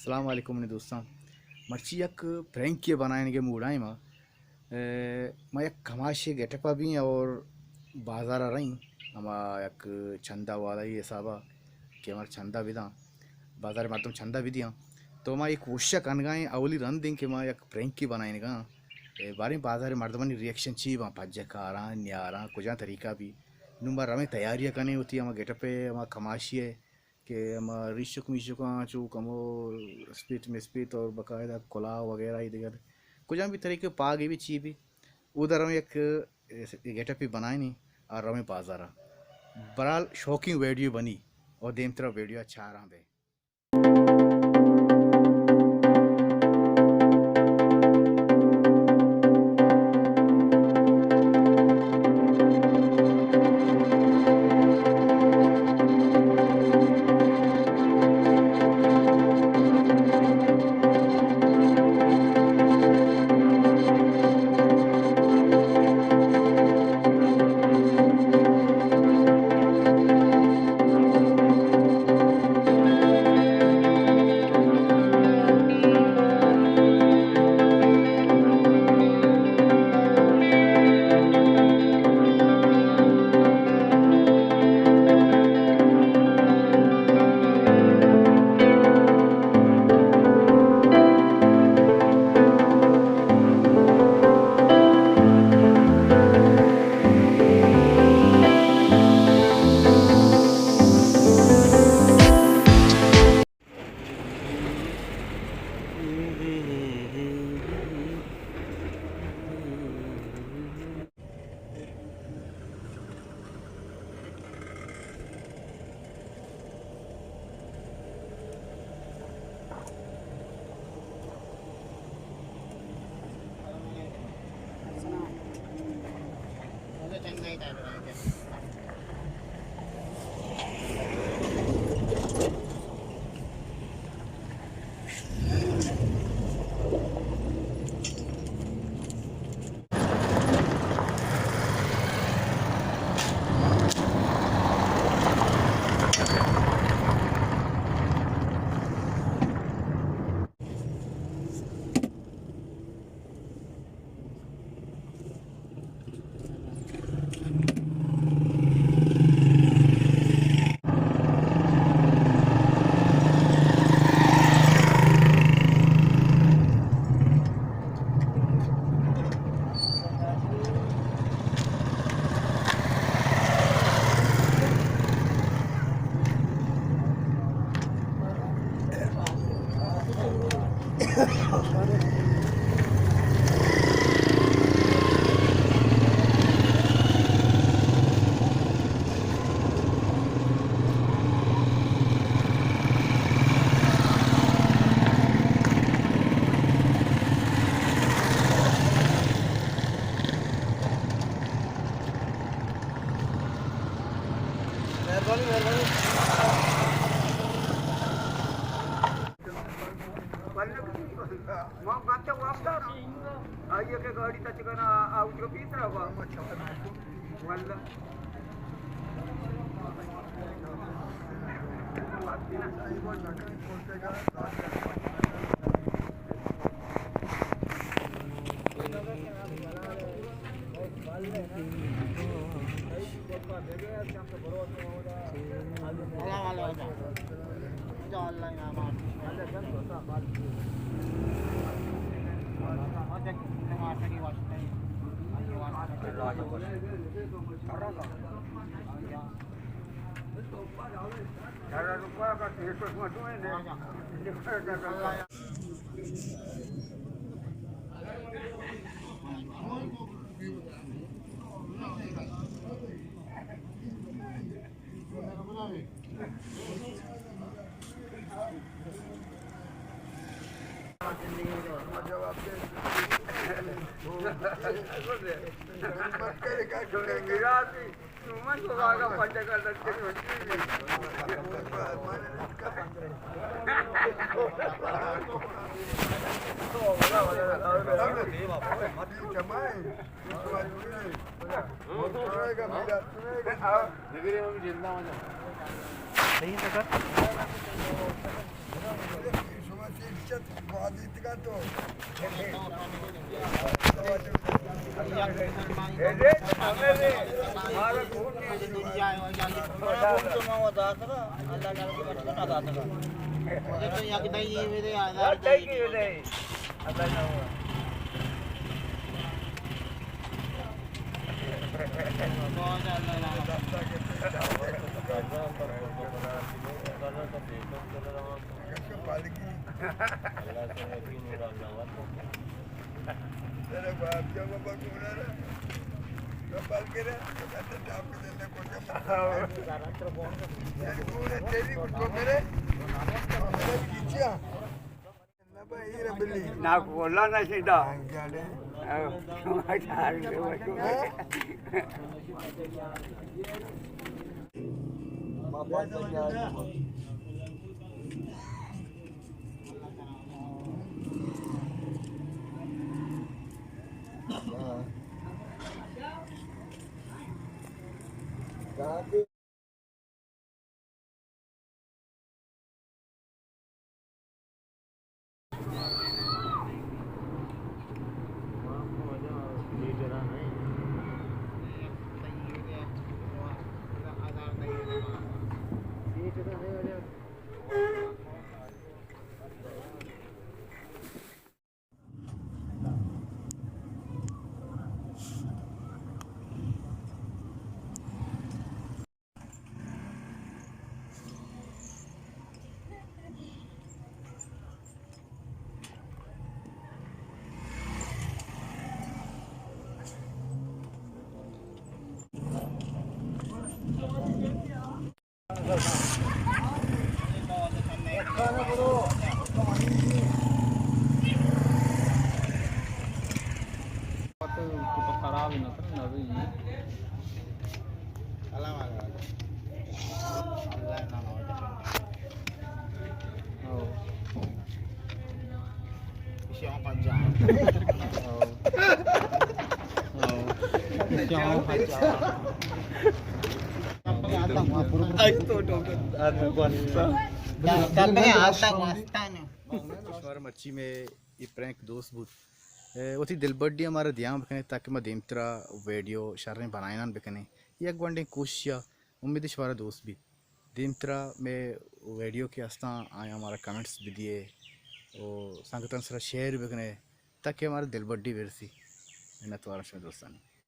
السلام علیکم منی دوستاں، مرچی یک پرینکے بنائینگے موڈ ءَ ایں ما۔ اے، ما یک کماشے گیٹ اپ ءَ بی اور بازار ءَ رئیں، ہما یک چندہ والائی حساب ءَ کہ ہمارا چندہ بداں، بازار ءِ مردم چندہ بدیاں۔ تو ما یک کوشش کنگا ایں، اولی رند ایں کہ ما یک پرینکے بنائینگا ایں۔ اے، باریں بازار ءِ مردمانی ریئیکشن چی باں، پجہ کاراں، نیاراں، کجام طریقہ بی۔ نوں ما رویں تیاری کنیں، وتی ہما گیٹ اپ ءِ، ہما کماشی ءِ کہ ہما ریشک میشکاں چو کمو اسپیت مسپیت اور باقاعدہ کلاہ وغیرہ ای دگہ کجام بھی طریقے پاگے بھی چی بھی، اودا رویں یک گیٹ اپے بنائینی اور رویں بازارا۔ برحال شوقیں ویڈیو بنی اور دیمترا ویڈیو چاراں بے۔ مہربانی، مہربانی۔ ما بچہ واسطہ نا۔ آئیے کہ گاڑی تچ کنا، آؤٹ کا پیترا ہوا۔ واللہ۔ صحیح ہے سر۔ ناکو اللہ نشیدا۔ شمارا مرچی مئے اے پرینک دوست بوت، اے، وتی دلبڈی ءَ مارا دیان بکنیں تاکہ ما دیمترا ویڈیو شریں بنائینان بکنیں۔ یک گونڈیں کوشش ءَ، امید شمارا دوست بیت۔ دیمترا مئے ویڈیو کہ ہستاں آیاں مارا کمنٹس بدیے و سنگتاں سرا شیئر بکنے تاکہ مارا دلبڈی برسی۔ منت وارم شمئے دوستانی۔